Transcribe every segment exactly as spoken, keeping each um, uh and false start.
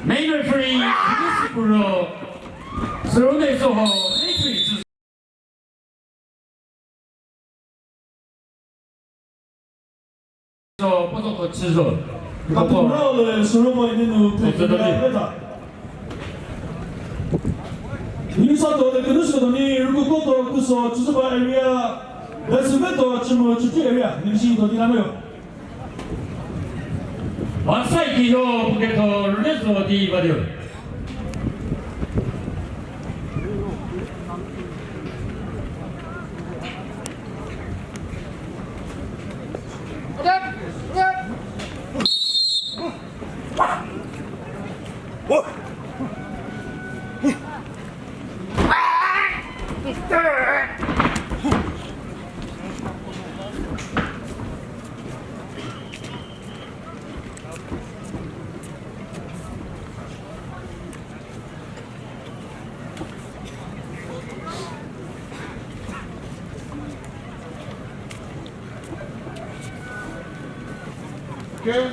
Main referee, Yusuf Kuro, Sürüne Soho, referee. So, poto ko chizo. Katumra le Sürüne Soho ini nu phe kümüla peta. Minnesota de künüsü doni Rukukoto Kuso Chizuba area, Besubeto Chimu Chichi area, Minnesota dinamyo. Onside kiho, puketo, Runezo di Badio. Okay.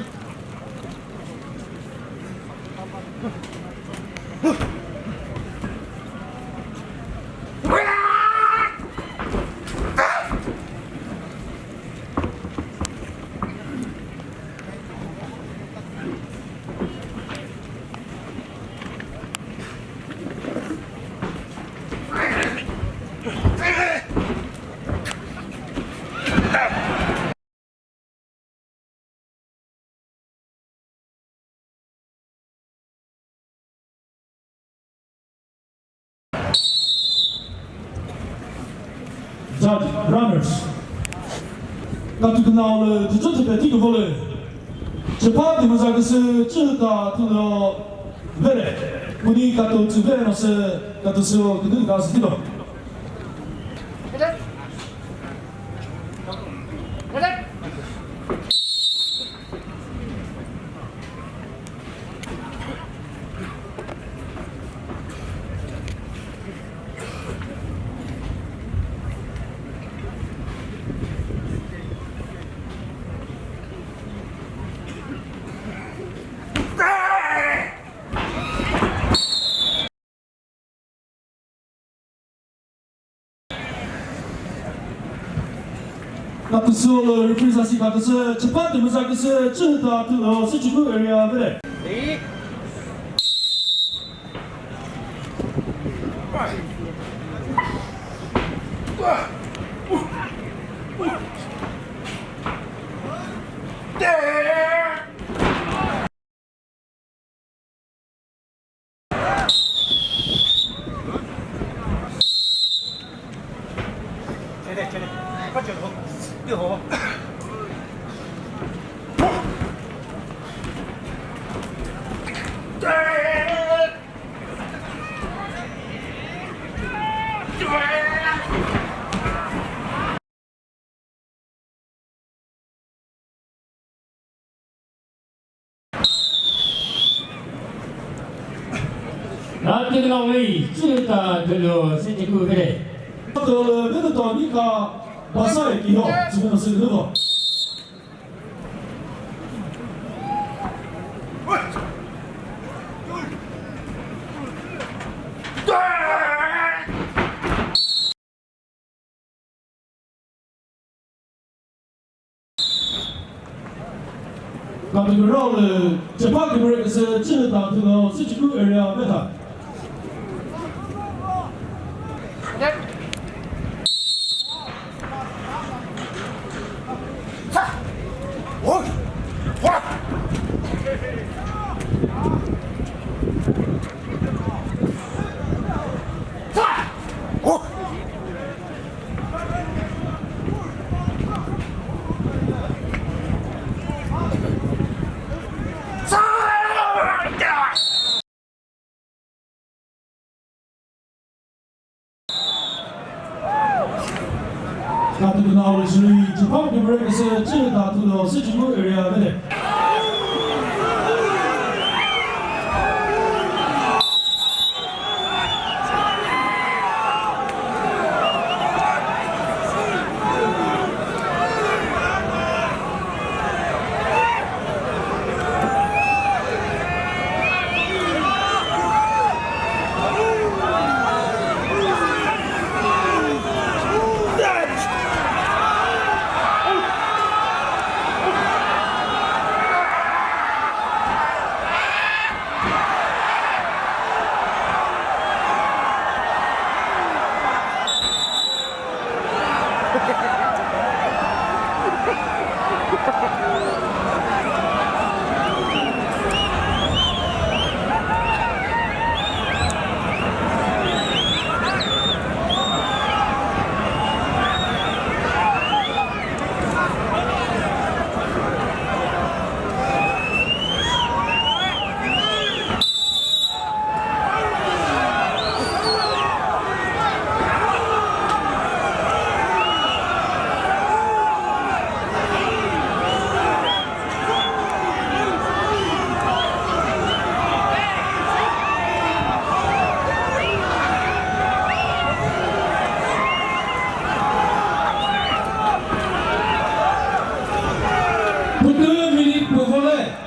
Judge, runners. Katu künao le, tütü tüpe tütü vole. Chepa tümüza küsü chüta tülo vere. Kuni katu tüve no se, katu sio künü gazı tülo. Katusu lo referee sasi katusu, chepa tümüza küsü, chüta tülo, Süchükü area vele. Natinawei, chüta tülo, Süchükü vele. Tülo, vele to nika, basa kiho, chüta sü lübo. Katu role, chepa kümüre küsü, chüta tülo, Süchükü area meta. Chipang Dibrekese Chirita Tuno Süchümu area vede. Pütü minute püvole.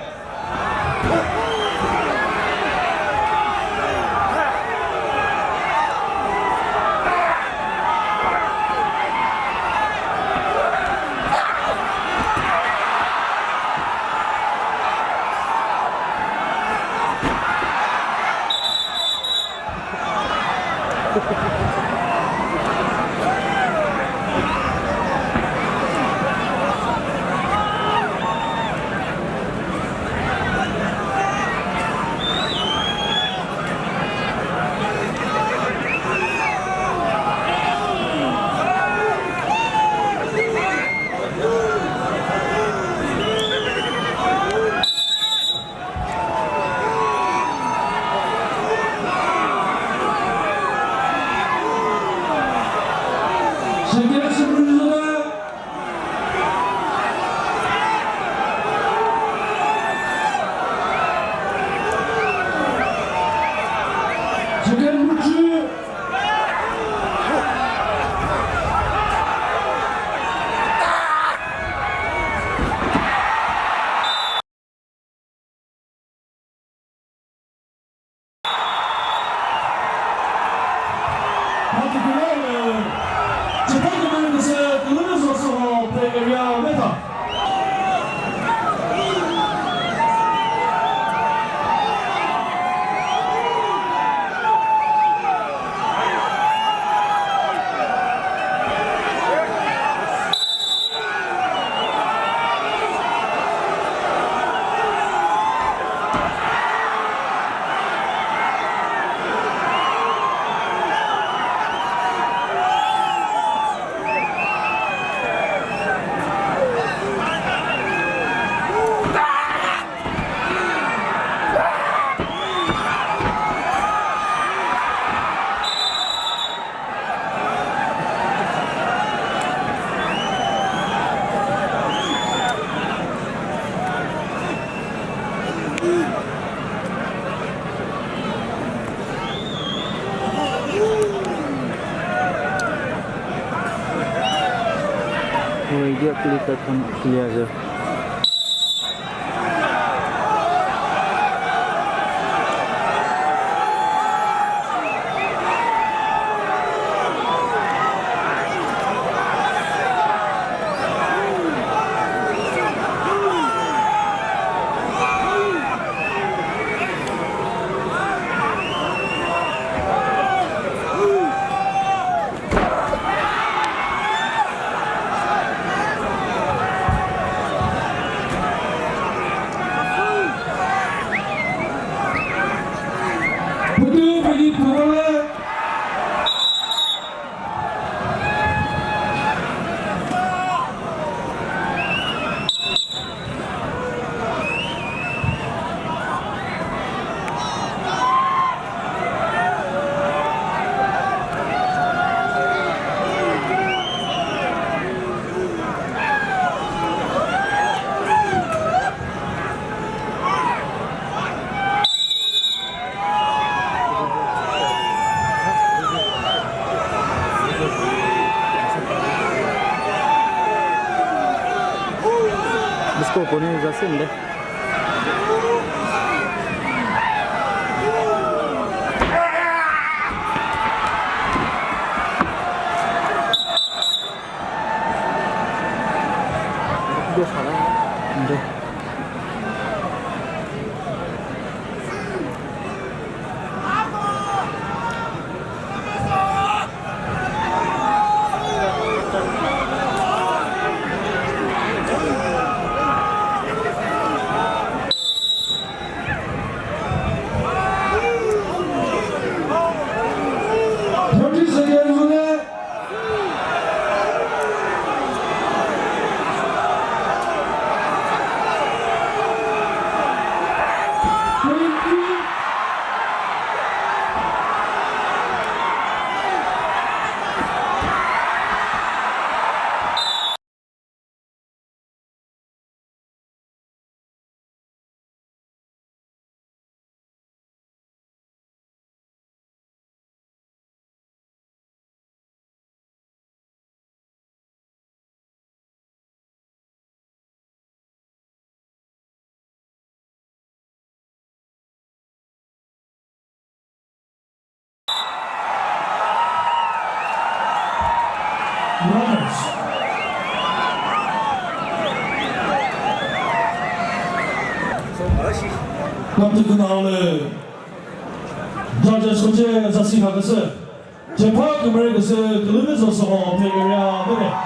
Video clip akham clear. Bisko koni jasi mde. Mde. Thirty seconds left. Runners. Kaptü künau lü judges koce zasi kha küsü. Cepha kümüre küsü külümi zo soho phe area vere.